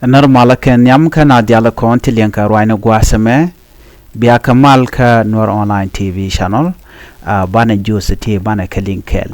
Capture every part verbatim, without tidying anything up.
Närmalä kɛ nhiam kä na dial kɔn ti liŋ kɛ ruacni gua̱a̱th ɛmɛ. Bia kɛ mal kä Nuer Online T V channel. Banɛ juth ti banɛ kɛ liŋ kɛɛl.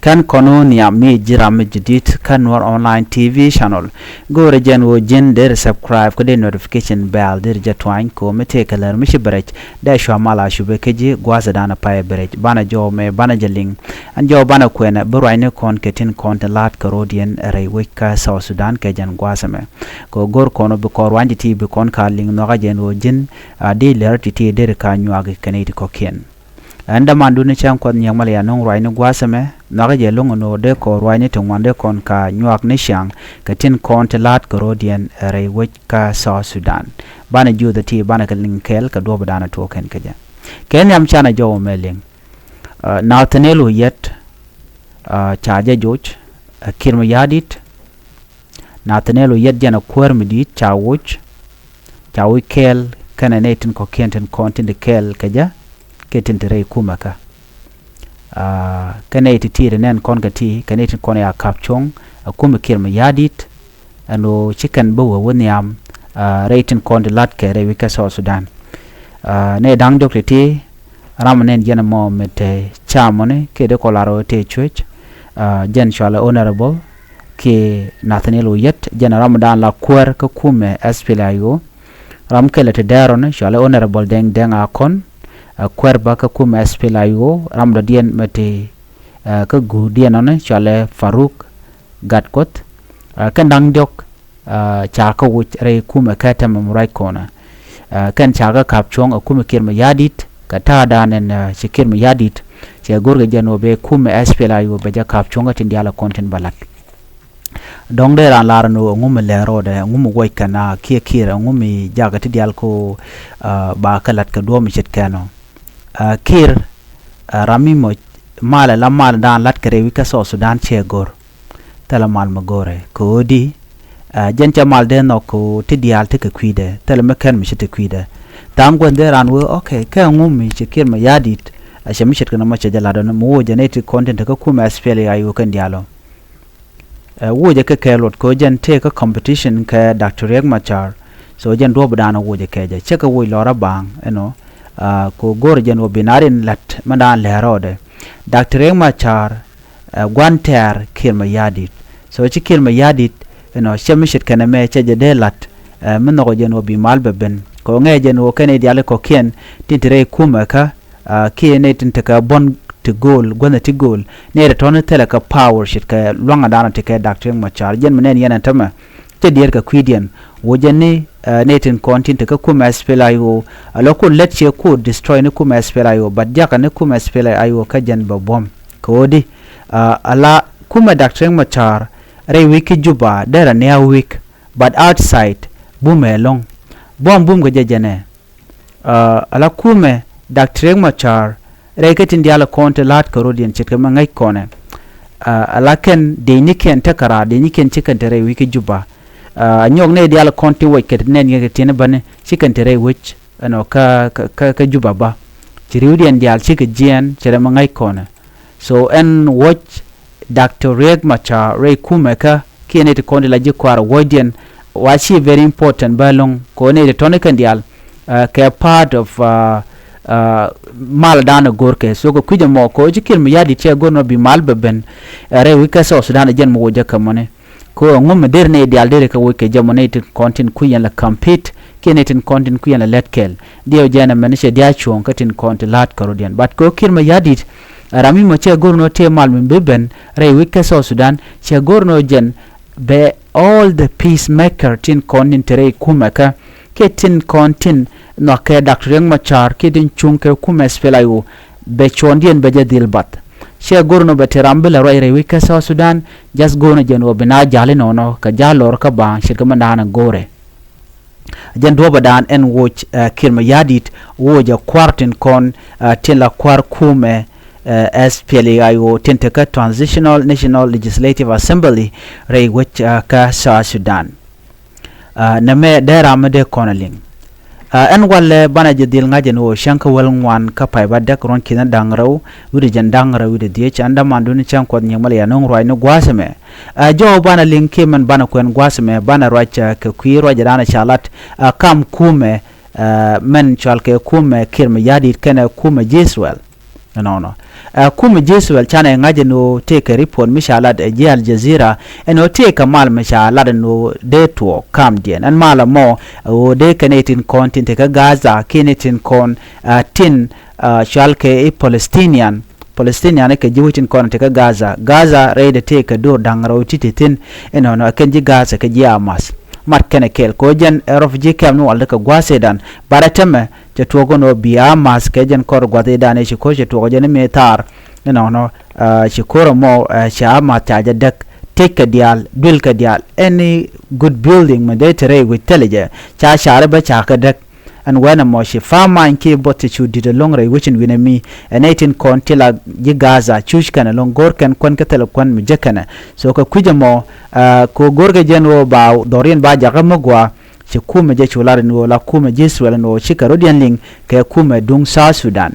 Kɛn kɔn wä nhiam mi ji̱ ram mi ji̱ di̱t kä Nuer Online T V channel. Go̱o̱rɛ jɛn wä ji̱n deri subscribe kä dee notification bell deri jɛ tuany kɛ wä mi tëë kɛ lär mi ci bɛrɛc. Dee cua mal a cupɛ kä ji̱ gua̱a̱th dan a pay bɛrɛc banɛ jɔw mɛ banɛ jɛ liŋ. Ɛn jɔw banɛ kuɛnɛ bi ruacni kɔn kɛ tin kɔn ti la̱a̱t kɛ ro̱diɛn rɛy wec kä South Sudan kɛ jɛn gua̱a̱th ɛmɛ. Kɛ go̱r kɔn bi kɔn ruany ti̱ti̱ bi kɔn ka liŋ nhɔakä jɛn ɣöö ji̱n a di lɛr ti̱ti̱ deri ka nyuak kɛ nɛy ti kɔ̱kiɛn. Ɛn dämandun cäŋ kuɔth nyiɛk mal ya nöŋ ruacni gua̱a̱th ɛmɛ nhɔakä jɛ lo̱ŋ ɛn ɣöö dee kɔn ruacni ti ŋuan dee kɔn ka nyuak ni ciaŋ kɛ tin kɔn ti la̱a̱t kɛ ro̱diɛn rɛy wec kä South Sudan. Banɛ juth ti̱ti̱ banɛ kɛ liŋ kɛɛl kɛ duɔ̱ɔ̱p danɛ tuɔɔk kɛn kä jɛ. Kɛ nhiam canɛ jɔw mɛ liŋ. Nathaniel Oyet ca jɛ joc. Kiir Mayardit. Nathaniel Oyet jɛn a kuäär mi di̱i̱t ca woc. Ca woc kɛɛl kɛnɛ nɛy tin kɔ̱kiɛn tin kɔn tin ti kɛɛl kɛ jɛ kɛ tin ti rɛy kumɛ kä. Kɛ nɛy ti ti̱i̱t nɛn kɔn kɛ ti kɛ nɛy tin kɔn ya ka̱p cuɔ̱ŋ a kumɛ Kiir Mayardit. Ɛn ɣöö ci kɛn bä wee wä nhiam rɛy tin kɔn ti la̱t kɛ rɛy wi̱c kä South Sudan. Nɛ da̱ŋ diɔ̱k ti̱ti̱ ram nɛn jɛn ɛmɔ mi te camɔni kiɛ dee kɔ lar ɣöö te cuec. Jɛn cualɛ Honorable kiɛ Nathaniel Oyet jɛn ram dan la kuäär kä kumɛ S P L A I O. Ram kɛlɛ ti dɛɛrɔni cualɛ Honorable Deng Deng Akɔn. Kuäär bä kä kumɛ S P L A I O ram dɔ̱diɛn mi te kä guurdiɛn ɔni cualɛ Faruk Gatkuoth. Kɛn da̱ŋ diɔ̱k ca kä wuc rɛy kumɛ kä tɛmɛ mi ruac kɔnɛ. Kɛn ca kä ka̱p cuɔ̱ŋ a kumɛ Kiir Mayardit kɛ ta̱a̱ da̱a̱n ɛn ci Kiir Mayardit. Cɛ go̱rkɛ jɛn wä bɛ kumɛ S P L A I O bɛ jɛ ka̱p cuɔ̱ŋ kä tin diaal a kɔn tin bä la̱t. Dɔ̱ŋ dee raan lar ɛn ɣöö ɛŋu mi lɛr rɔɔdɛ ɛŋu mi wuɔc kɛn a kiɛ Kiir ɛŋu mi jakä ti diaal ko ba kä la̱t kɛ duɔ̱ɔ̱p mi ce̱tkɛn ɔ. Kiir ram mi mɔ mal ɛ la mal daan la̱t kɛ rɛy wi̱c kä South Sudan cɛ go̱r. Thilɛ mal mi go̱rɛ kɛ ɣöö di jɛn cɛ mal dee nhɔk kɛ ɣöö ti diaal tekɛ kui̱dɛ thilɛ mi kɛn mi ci te kui̱dɛ. Tha̱a̱ŋ guäth dee raan wee ok kɛ ŋu mi ci Kiir Mayardit. Cɛ mi ce̱tkɛ nɔmɔ cɛ jɛ lat ɔni mi woo jɛ nɛy ti kɔn tin te kä kumɛ S P L A I O kɛn diaal ɔ. Wocɛ kɛ kɛ luɔt kɛ jɛn tëë kä competition kɛ Doctor Riek Machar. So jɛn duɔ̱ɔ̱p dan wocɛ kɛ jɛ cɛ kɛ woc lɔrä baŋ ɛnɔ. Kɛ go̱r jɛn wä bi na rin la̱t mɛ dan lɛr rɔɔdɛ. Doctor Riek Machar gua̱n tɛ̈r Kiir Mayardit. So ci Kiir Mayardit ɛnɔ cɛ mi ce̱tkɛ nɛmɛ cɛ jɛ dee la̱t. Mi nhɔkɔ jɛn wä bi mal bɛ ben kɛ ŋɛ jɛn wä kɛn i̱ diaal i̱ kɔ̱kiɛn tin ti rɛy kumɛ kä kiɛ nɛy tin tekɛ buɔ̱n ti gööl guänh ti gööl. Nɛy ti tɔ̱ni thilɛ kɛ power ce̱tkɛ luaŋadan ɔ ti kɛ Doctor Riek Machar jɛn mi nɛn yɛn ɛn tämɛ. Cɛ diɛɛr kɛ kui̱diɛn wocɛ ni nɛy tin kɔn tin tekɛ kumɛ S P L A I O. Ala kun lät ciɛ ku destroy ni kumɛ S P L A I O but jakä ni kumɛ S P L A I O kä jɛn bɛ buɔ̱m. Kɛ ɣöö di ala kumɛ Doctor Riek Machar rɛy wi̱c kä Juba derɛ ni a wi̱c but outside bumɛ ɛlɔ̱ŋ. Buɔ̱m bum kɛ jɛ jɛnɛ. Ala kumɛ Doctor Riek Machar rɛy kä tin diaal kɔn ti la̱a̱t kɛ ro̱diɛn ce̱tkɛ mɛ ŋäc kɔnɛ. Ala kɛn dec ni kɛn tekɛ raar dec ni kɛn ci kɛn te rɛy wi̱c kä Juba. A nyɔk ni diaal kɔn ti wec kɛ ti nɛn yɛ kɛ tiɛn bäni ci kɛn te rɛy wec ɛnɔ kä kä kä Juba ba. Ci ri̱wdiɛn diaal cikɛ jiɛɛn ce̱tkɛ mɛ ŋäc kɔnɛ. So ɛn wuɔ̱c Doctor Riek Machar rɛy kumɛ kä kiɛ nɛy ti kɔn ti la ji̱ kua̱r wuɔ̱cdiɛn. Wa ci very important bä lo̱ŋ kɛ ɣöö nɛy ti tɔ̱ni kɛn diaal kɛ part of mal dan ɛ go̱rkɛ. So kɛ kui̱c ɛmɔ kɛ ɣöö ci Kiir Mayardit cɛ go̱r nɔ bi mal bɛ ben rɛy wi̱c kä South Sudan ɛ jɛn mi wocɛ kɛ mɔni. Kɛ ɣöö ɛŋu mi der nɛy diaal der kɛ woc kɛ jɛ mɔ nɛy tin kɔn tin kui̱c yɛn la compete kiɛ nɛy tin kɔn tin kui̱c yɛn la lɛt kɛl. Diɛw jɛn ɛmɛn cɛ diaal cuɔ̱ɔ̱ŋ kä tin kɔn ti la̱a̱t kɛ ro̱diɛn but kɛ ɣöö Kiir Mayardit ɛ ram mi mɔ cɛ go̱r nɔ tëë mal mi bi ben rɛy wi̱c kä South Sudan cɛ go̱r nɔ jɛn bɛ all the peace maker tin kɔn tin te rɛy kumɛ kä kiɛ tin kɔn tin nhɔakɛ Doctor Riek Machar kiɛ tin cuŋ kɛ kumɛ S P L A I O. Bɛ cuɔ̱ɔ̱ŋdiɛn bɛ jɛ dhil bath. Cɛ go̱r nɔ bɛ te ram bi la ruac rɛy wi̱c kä South Sudan. Just go̱r nɔ jɛn wä bi na ja̱l inɔnɔ kɛ ja̱l lɔr kä ba̱a̱ŋ ce̱tkɛ mɛ da̱a̱n go̱rɛ. Jɛn duɔ̱ɔ̱pä da̱a̱n ɛn woc Kiir Mayardit woc ɛ kua̱r tin kɔn tin la kua̱r kumɛ S P L A I O tin tekä Transitional National Legislative Assembly rɛy wec kä South Sudan. Nɛmɛ dee ram mi dee kɔn a liŋ. Ɛ, ɛn walɛ banɛ jɛ dhil ŋa̱c ɛn ɣöö cäŋ kä wäl ŋuan kä pay bädäk ruɔ̱n ki̱n da̱ŋ rɛw wi̱cdɛ jiɛn da̱ŋ rɛw wi̱cdɛ dhieec. Ɛn däman duni cäŋ Kuɔth Nyiëŋ Malɛ yɛ nöŋ ruaacni gua̱a̱th ɛmɛ. Ɛ, jɔw banɛ liŋ kiɛ mɛn banɛ kuɛn gua̱a̱th ɛmɛ banɛ ruac, ɛ, kɛ kui̱ ruacdan ca lat, ɛ, kam kumɛ, ɛ, mɛn cɔal kɛ kumɛ Kiir Mayardit kɛnɛ kumɛ ji̱ Israel. Ɛnɔnɔ. Ɛ, kumɛ ji̱ Israel canɛ ŋa̱c ɛn ɣöö tëëkɛ report mi ca lat ɛ ji̱ Al Jazeera ɛn ɣöö tëëkɛ mal mi ca lat ɛn ɣöö dee tuɔɔk kamdiɛn. Ɛn mal ɛmɔ ɛ ɣöö dee kɛn ɛ tin kɔn tin te kä Gaza kiɛ ni tin kɔn, ɛ, tin, ɛ, cɔal kɛ i̱ Palestinian. Palestinian kɛ ji̱ wec tin kɔn te kä Gaza. Gaza rɛydɛ tëëkɛ do̱r da̱ŋ rɛw ti̱ti̱ thi̱n. Ɛnɔnɔ ɛ kɛn ji̱ Gaza kɛ ji̱ Hamas. Mat kɛnɛ kɛɛl kɛ ɣöö jɛn ɛ refugee camp ni walɛ kɛ gua̱a̱th ëëdan. Bat ɛ tɛmɛ cɛ tuɔɔk ɛn ɣöö bi Hamas kɛ jɛn kɔr gua̱th ëëdan ëë ci ko̱r cɛ tuɔɔk jɛn mëë thaar. Ɛnɔnɔ, ɛ, ci ko̱r ɛmɔ, ɛ, ca Hamas ca jɛ däk. Tëckɛ diaal, duëlkɛ diaal, any good building mi dee te rɛy wi̱c thilɛ jɛ ca ca̱r i̱ bä ca kɛ däk. Ɛn wɛn ɛmɔ ci pa̱a̱m many kiɛ buɔth ti cu di̱t ɛlɔ̱ŋ rɛy wec in wi̱n ɛmi. Ɛ nɛy tin kɔn ti la ji̱ Gaza cuc kɛn ɛlɔ̱ŋ go̱r kɛn kuän kä thilɛ kuän mi jek kɛnɛ. So kɛ kui̱c ɛmɔ, ɛ, kɛ ɣöö go̱rkɛ jɛn ɣöö ba dhɔriɛn ba jakä mi gɔaa. Ci kumɛ jɛ cu lar ɛn ɣöö la kumɛ ji̱ Israel ɛn ɣöö cikɛ rɔ̱diɛn liŋ kɛ kumɛ duŋ South Sudan.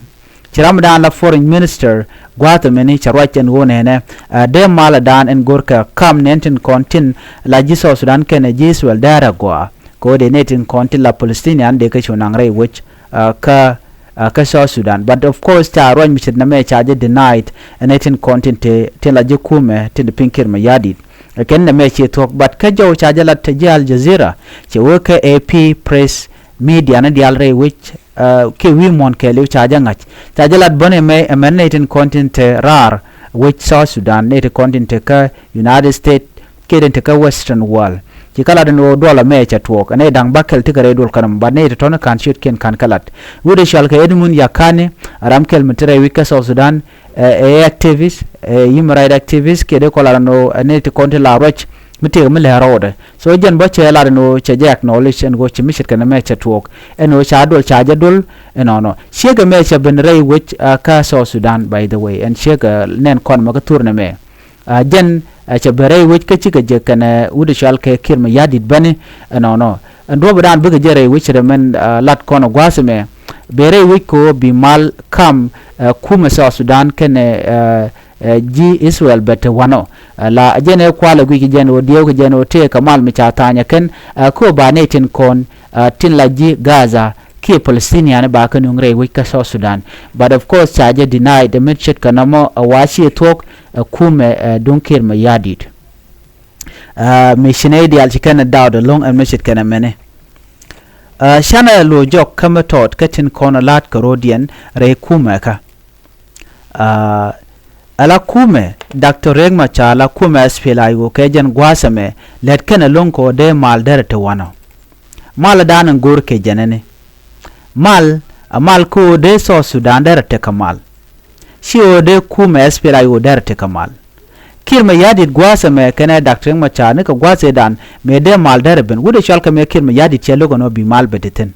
Ci ramdan la foreign minister gua̱a̱th ɛmɛni cɛ ruac ɛn ɣöö nɛnɛ, ɛ, dee malɛ dan ɛn go̱rkɛ kam nɛn tin kɔn tin la ji̱ South Sudan kɛnɛ ji̱ Israel dɛɛr agɔaa. Kɛ ɣöö dee nɛy tin kɔn tin la Palestinian dee kä cu naŋ rɛy wec, ɛ, kä, ɛ, kä South Sudan. But of course ca ruac mi ce̱t nɛmɛ ca jɛ denied ɛ nɛy tin kɔn tin te, tin la ji̱ kumɛ tin te piny Kiir Mayardit. Ɛ kɛn nɛmɛ ciɛ thuɔ̱k, but kä jɔw ca jɛ lat te ji̱ Al Jazeera, cɛ wee kä A P Press Media ni diaal rɛy wec, ɛ, kiɛ wi̱i̱ muɔ̱ɔ̱n kɛɛliw ca jɛ ŋa̱c. Ca jɛ lat bäni ɛmɛ, ɛmɛn nɛy tin kɔn tin te raar wec South Sudan, nɛy tin kɔn tin te kä United States kiɛ tin te kä Western world. Ci kä lat ɛn ɣöö duɔl ɛmɛ cɛ tuɔɔk, ɛ nɛy da̱ŋ bäkɛl tekɛ rɛy duɔl kɛn ɛmɔ, but nɛy ti tɔ̱ni ka̱n ciötkiɛn ka̱n kä lat. Wut ɛ cɔal kɛ Edmund Yakani, ɛ ram kɛl mi te rɛy wec kä South Sudan, ɛ, ɛ activist, ɛ human right activist, kiɛ dee kɔn lar ɛn ɣöö ɛ nɛy ti kɔn ti la ruac mi tëëk mi lɛ̱r rɔɔdɛ. So jɛn bä cɛ lar ɛn ɣöö cɛ jɛ acknowledge ɛn ɣöö ci mi ce̱tkɛ nɛmɛ cɛ tuɔɔk. Ɛn ɣöö ca duɔl ca jɛ duɔl ɛnɔnɔ. Ciekɛ mɛ cɛ ben rɛy wec, ɛ, kä South Sudan, by the way. Ɛn ciekɛ nɛn kɔn mɛ kä thur nɛmɛ. Ɛ, jɛn, ɛ, cɛ ben rɛy wec kä cikɛ jɛ kɛnɛ wut ɛ cɔal kɛ Kiir Mayardit bäni ɛnɔnɔ. Ɛn duɔ̱ɔ̱pdan bikɛ jɛ rɛy wec rɛ mɛn, ɛ, lat kɔn ɛ gua̱a̱th ɛmɛ. Ben rɛy wec kɛ ɣöö bi mal kam, ɛ, kumɛ South Sudan kɛnɛ, ɛ, ɛ, ji̱ Israel bɛ te wanɔ. Ɛ, la jɛn ɛ kualɛ guic kɛ jɛn ɣöö diɛw kɛ jɛn ɣöö tëëkɛ mal mi ca tha̱a̱nyɛ kɛn, ɛ, kɛ ɣöö ba nɛy tin kɔn, ɛ, tin la ji̱ Gaza kiɛ Palestinian ba kä nuŋ rɛy wec kä South Sudan. But of course ca jɛ deny dee mi ce̱tkɛ nɔmɔ ɛ wa ciɛ thuɔ̱k, ɛ, kumɛ, ɛ, duŋ Kiir Mayardit. Ɛ, mi ci nɛy diaal ci kɛn ɛ doubt ɛlɔ̱ŋ ɛn mi ce̱tkɛ nɛmɛni. Ɛ, canɛ lo̱ jɔk kä mi tɔɔt kä tin kɔn ɛ la̱a̱t kɛ ro̱diɛn rɛy kumɛ kä. Ɛ, ala kumɛ Doctor Riek Machar, la kumɛ S P L A I O kɛ jɛn gua̱a̱th ɛmɛ lät kɛn ɛlɔ̱ŋ kɛ ɣöö dee mal derɛ te wanɔ. Mal ɛ da̱a̱n in go̱o̱r kɛ jɛn ɛni. Mal, ɛ mal kɛ ɣöö dee South Sudan derɛ tekɛ mal. Ci ɣöö dee kumɛ S P L A I O derɛ tekɛ mal. Kiir Mayardit gua̱a̱th ɛmɛ kɛnɛ Doctor Riek Machar nikɛ gua̱a̱th ëëdan mëë dee mal derɛ ben. Wut ɛ cɔal kɛ mëë Kiir Mayardit cɛ lo̱k ɛn ɣöö bi mal ben te thi̱n.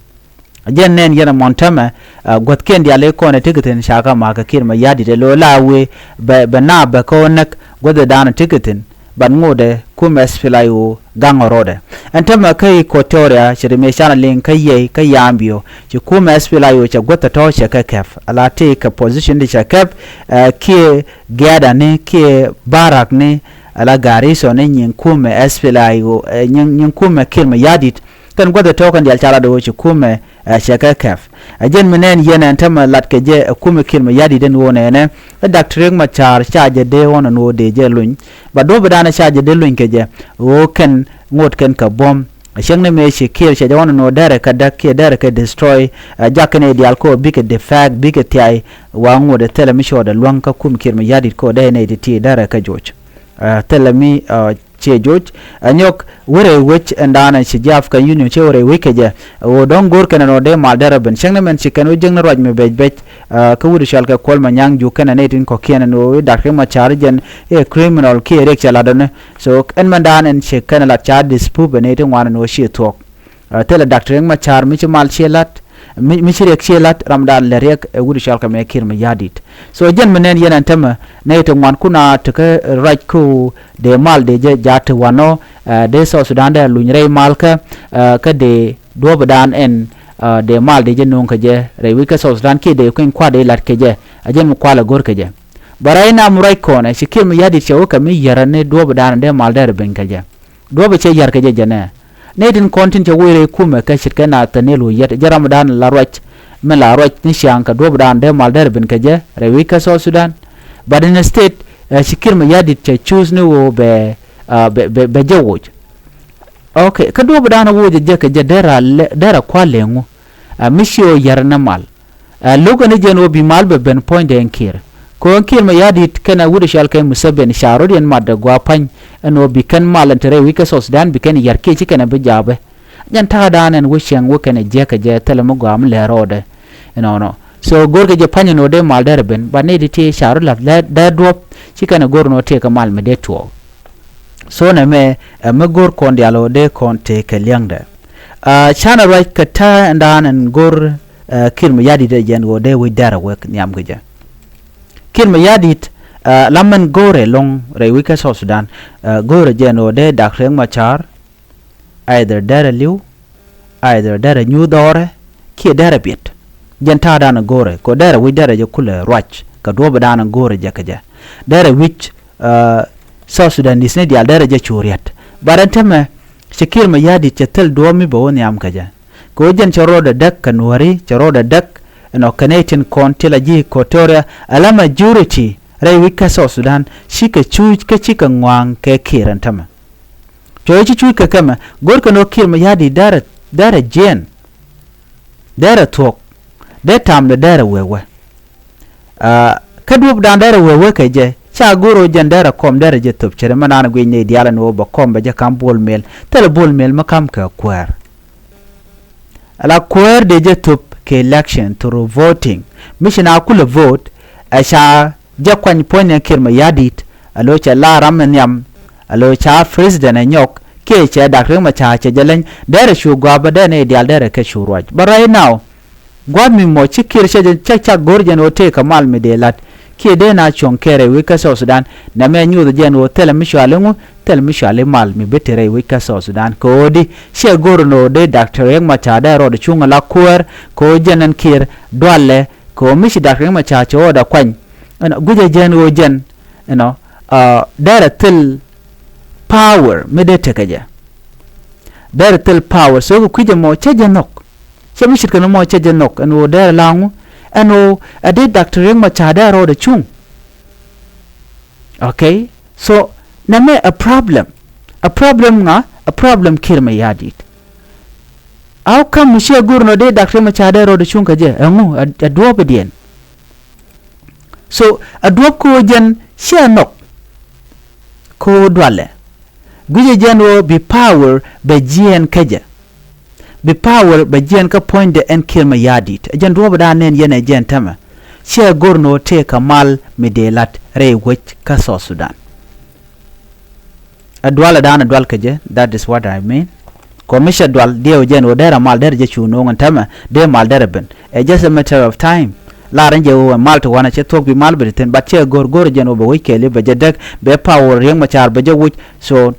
Jɛn nɛn yɛn ɛmɔn täämɛ, ɛ, guäthkiɛn diaal ëë kɔn ɛ tekɛ thi̱n ca kɛ ma̱a̱k kɛ Kiir Mayardit ɛ lo̱ la wëë bɛ, bɛ naap bɛ kɛ ɣöö näk guäthdan ɛ tekɛ thi̱n. Bat ŋotdɛ kumɛ S P L A I O gaŋ ɛ rɔɔdɛ. Ɛn täämɛ kä Equatoria, ce̱t mëë canɛ liŋ kä Yei, kä Yambio, ci kumɛ S P L A I O cɛ guäth tɔ̱tɔ̱ cɛ kɛ kɛp. Ala tëë kɛ position ti cɛ kɛp, ɛ, kiɛ gɛ̈ɛ̈dani, kiɛ barakni, ala garrison ni nyin kumɛ S P L A I O, ɛ, nyin, nyin kumɛ Kiir Mayardit. Kɛn guäth tɔ̱tɔ̱ kɛn diaal ca lat ɣöö ci kumɛ, ɛ, cɛ kɛ kɛp. Ɛ jɛn mi nɛn yɛn ɛn täämɛ lat kɛ jɛ, ɛ, kumɛ Kiir Mayardit ɛn ɣöö nɛnɛ, ɛ Doctor Riek Machar ca jɛ dee ɣɔn ɛn ɣöö dee jɛ luny. Bat duɔ̱ɔ̱pidan ca jɛ dee luny kɛ jɛ ɣöö kɛn ŋot kɛn kɛ buɔ̱m. Ɛ cäŋ ni mëë ci Kiir cɛ jɛ ɣɔn ɛn ɣöö derɛ kɛ däk kiɛ derɛ kɛ destroy, ɛ, jak kɛn ɛ diaal kɛ ɣöö bikɛ defect, bikɛ thiay, wa ŋot ɛ thilɛ mi cɔɔdɛ luäŋ kä kum Kiir Mayardit kɛ ɣöö dee nɛy ti ti derɛ kɛ joc. Ɛ, thilɛ mi, ɛ, ciɛ joc. Ɛ nyɔk wä rɛy wec ɛn da̱a̱n ɛ ci ji̱ African Union cɛ wä rɛy wec kɛ jɛ. Ɛ ɣöö dɔ̱ŋ go̱o̱r kɛn ɛn ɣöö dee mal derɛ ben. Cäŋ ni mɛn ci kɛn wä jiäkni ruac mi bɛc bɛc, ɛ, kä wut cɔal kɛ Kuɔl Manyang Juuk kɛnɛ nɛy tin kɔ̱kiɛn ɛn ɣöö i̱ Doctor Riek Machar jɛn i̱ ɛ criminal kiɛ riɛk cɛ latdɔni. So ɛn mɛn da̱a̱n ɛn ci kɛn ɛ lat ca dispute ɛ nɛy ti ŋuan ɛn ɣöö ciɛ thuɔ̱k. Ɛ, thilɛ Doctor Riek Machar mi ci mal ciɛ la̱t, mi, mi ci riɛk ciɛ la̱t, ramdan lɛ riɛk ɛ wut cɔal kɛ mɛ Kiir Mayardit. So jɛn mi nɛn yɛn ɛn täämɛ, nɛy ti ŋuan kuna tekä ruac kä ɣöö dee mal dee jɛ jaat ti wanɔ, ɛ, dee South Sudan dee luny rɛy mal kä, ɛ, kä dee duɔ̱ɔ̱pidan ɛn, Dee mal dee jɛ no̱o̱ŋ kɛ jɛ rɛy wec kä South Sudan kiɛ dee kueny kua̱r dee lat kɛ jɛ. A jɛn mi kualɛ go̱r kɛ jɛ. Bɛ rɛy nam ruac kɔnɛ ci Kiir Mayardit cɛ wä kɛ mi yɛrɛ ni duɔ̱ɔ̱p dan dee mal dee rɛ ben kɛ jɛ. Duɔ̱ɔ̱p cɛ yɛr kɛ jɛ jɛ nɛ. Nɛy tin kɔn tin cɛ wec rɛy kumɛ kɛ ce̱tkɛ Nathaniel Oyet jɛ ram dan la ruac. Mi la ruac ni ciaŋ kɛ duɔ̱ɔ̱p dan dee mal dee rɛ ben kɛ jɛ rɛy wec kä South Sudan. But instead ci Kiir Mayardit cɛ choose ni ɣöö bɛ bɛ bɛ jɛ woc. Ok, kä duɔ̱ɔ̱p dan woc jɛ kɛ jɛ dee rɛ lɛ dee rɛ kua̱r lɛ ŋu. Mi ci ɣöö yɛr ni mal. Ɛ lo̱k ɛn jɛn ɣöö bi mal bɛ ben puɔ̱nydɛ ɛn Kiir. Kɛ ɣöö ɛn Kiir Mayardit kɛnɛ wut ɛ cɔal kɛ Museveni ca rɔ̱diɛn mat dɛ gɔaa pa̱ny ɛn ɣöö bi kɛn mal ɛn te rɛy wec kä South Sudan bi kɛn yar kiɛ ci kɛnɛ bi jaapɛ. Jɛn ta̱a̱ dan ɛn wä ciɛŋ wä kɛnɛ jiäk kɛ jɛ thilɛ mi gɔaa mi lɛ rɔɔdɛ. Ɛnɔnɔ. So go̱rkɛ jɛ pa̱ny ɛn ɣöö dee mal derɛ ben, but nɛy ti ti ca rɔ̱ la̱th dee duɔ̱ɔ̱p ci kɛnɛ go̱r ɛn ɣöö tëëkɛ mal mi dee tuɔɔk. So nɛmɛ ɛ mi go̱r kɔn diaal ɣöö dee kɔn tëëkɛ liäŋdɛ. Canɛ ruac kɛ ta̱a̱ ɛn dan ɛn go̱r Kiir Mayardit ɛ jɛn ɣöö dee wec dɛrɛ wek nhiam kɛ jɛ. Kiir Mayardit la mɛn go̱o̱rɛ lo̱ŋ rɛy wec kä South Sudan. Go̱o̱rɛ jɛn ɣöö dee Dak Riek Machar. Either dɛrɛ li̱w, either dɛrɛ nyuuth dhɔrɛ kiɛ dɛrɛ biɛt. Jɛn ta̱a̱ dan go̱o̱rɛ kɛ ɣöö dɛrɛ wec dɛrɛ jɛ kulɛ ruac kɛ duɔ̱ɔ̱p dan go̱o̱rɛ jɛ kɛ jɛ. Dɛrɛ wec South Sudanese ni diaal dɛrɛ jɛ cu riɛt. But ɛn tämɛ ci Kiir Mayardit cɛ thil duɔ̱ɔ̱p mi bɛ wä nhiam kɛ jɛ. Kɛ ɣöö jɛn cɛ rɔɔdɛ däk kɛ Nuääri, cɛ rɔɔdɛ däk ɛnɔ kɛ nɛy tin kɔn ti la ji̱ Equatoria, ala majority rɛy wec kä South Sudan cikɛ cuuc kä cikɛ ŋɔaŋ kɛ Kiir ɛn tämɛ. Cuɛ ci cuuc kɛ kɛmɛ go̱rkɛ ni ɣöö Kiir Mayardit dɛrɛ dɛrɛ jiɛɛn. Dɛrɛ thuɔ̱k dee tamdɛ dɛrɛ wewɛ. Kä duɔ̱ɔ̱p dan dɛrɛ wewɛ kɛ jɛ ca go̱r ɣöö jɛn dɛrɛ kɔm dɛrɛ jɛ thöp cɛ ri mɛ naan guic nɛy diaal ɛn ɣöö bɛ kɔm bɛ jɛ ka̱m Bol Mel thilɛ Bol Mel mi ka̱m kɛ kuäär. Ala kuäär dee jɛ thöp kɛ election through voting. Mi ci na kulɛ vote ɛ ca jɛ kuany puɔ̱ny ni Kiir Mayardit. Alo cɛ la ram ni nhiam. Alo ca president ɛ nyɔk kiɛ cɛ Dak Riek Machar cɛ jɛ leny dɛrɛ cu gɔaa bä dɛrɛ nɛy diaal dɛrɛ kɛ cu ruac. But right now gua̱a̱th mi mɔ ci Kiir cɛ jɛ cɛ cak go̱r jɛn ɣöö tëëkɛ mal mi dee la̱t. Kiɛ dee na cuɔ̱ŋ kɛɛrɛ wec kä South Sudan. Nɛmɛ nyuuth jɛn ɣöö thilɛ mi cuali ŋu thilɛ mi cuali mal mi bi te rɛy wec kä South Sudan kɛ ɣöö di ciɛ go̱r ni ɣöö dee Dak Riek Machar dee rɔɔdɛ cuŋ ala kuäär kɛ ɣöö jɛn ɛn Kiir dualɛ kɛ ɣöö mi ci Dak Riek Machar cɛ ɣɔɔdɛ kuany. Ɛnɔ guicɛ jɛn ɣöö jɛn ɛnɔ dɛrɛ thil power mi dee tekɛ jɛ. Dɛrɛ thil power so kɛ kui̱cɛ mɔ cɛ jɛ nhɔk. Cɛ mi ce̱tkɛ ni mɔ cɛ jɛ nhɔk ɛn ɣöö dɛrɛ la ŋu ɛn ɣöö ɛ dee Dak Riek Machar dee rɔɔdɛ cuŋ. Okay. So nɛmɛ a problem. A problem ŋa? A problem Kiir Mayardit. How come mi ciɛ go̱r nɔ dee Dak Riek Machar dee rɔɔdɛ cuŋ kɛ jɛ ɛŋu? A duɔ̱ɔ̱pidiɛn. So a duɔ̱ɔ̱p kɛ ɣöö jɛn ciɛ nhɔk. Kɛ ɣöö dualɛ guicɛ jɛn ɣöö bi power bɛ jiɛɛn kä jɛ. Bi power bɛ jiɛɛn kä puɔ̱nydɛ ɛn Kiir Mayardit. Ɛ jɛn duɔ̱ɔ̱p dan nɛn yɛn ɛ jɛn tämɛ. Ciɛ go̱r ni ɣöö tëëkɛ mal mi dee la̱t rɛy wec kä South Sudan. Ɛ dualɛ dan ɛ dual kɛ jɛ. That is what I mean. Kɔ mi cɛ dual diɛw jɛn ɣöö derɛ mal derɛ jɛ cu no̱o̱ŋ ɛn tämɛ dee mal derɛ ben. Ɛ just a matter of time. Lar in jɛ ɣöö ɛ mal ti wanɛ cɛ thuɔ̱k bi mal bɛ ti thi̱n, but cɛ go̱r go̱r jɛn ɣöö bɛ wec kɛɛli bɛ jɛ däk bɛ power Riek Machar bɛ jɛ woc. So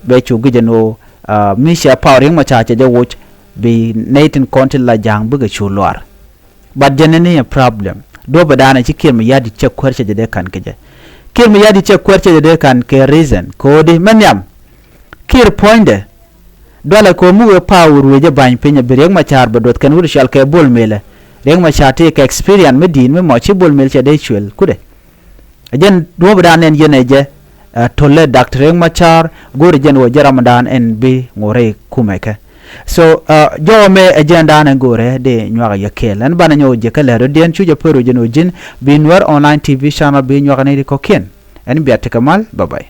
bɛ cu gui̱c ɛn ɣöö mi cɛ power Riek Machar cɛ jɛ woc bi nɛy tin kɔn ti la ja̱a̱ŋ bikɛ cu luaar. But jɛn ni a problem. Duɔ̱ɔ̱pɛ daanɛ ci Kiir Mayardit cɛ kuäär cɛ jɛ dee ka̱n kɛ jɛ. Kiir Mayardit cɛ kuäär cɛ jɛ dee ka̱n kɛ reason kɛ ɣöö di mɛ nhiam. Kiir puɔ̱nydɛ. Dualɛ kɛ ɣöö mi wee power wee jɛ ba̱ny piny a bi Riek Machar bɛ duɔth kɛn wut cɔal kɛ Bol Mel ɛ. Riek Machar ti kɛ experience mi di̱i̱t mi mɔ ci Bol Mel cɛ dee cuël kudɛ. Ɛ jɛn duɔ̱ɔ̱pɛ daanɛ ɛn yɛn ɛ jɛ. Ɛ tolɛ Dak Riek Machar go̱o̱rɛ jɛn ɣöö jɛ ramdan ɛn bi ŋuɔ̱rɛ kumɛ kɛ. So jɔwä mɛ ɛ jɛn daanɛ go̱o̱rɛ dee nyuak ɛ yɛ kɛɛl ɛn banɛ nyɔk jɛ kä lɛr rɔ̱diɛn cu jɛ pär wä jɛn ɣöö ji̱n bi Nuer Online T V channel bi nyuak ɛ nɛy ti kɔ̱kiɛn. Ɛn bia tekɛ mal, bye bye.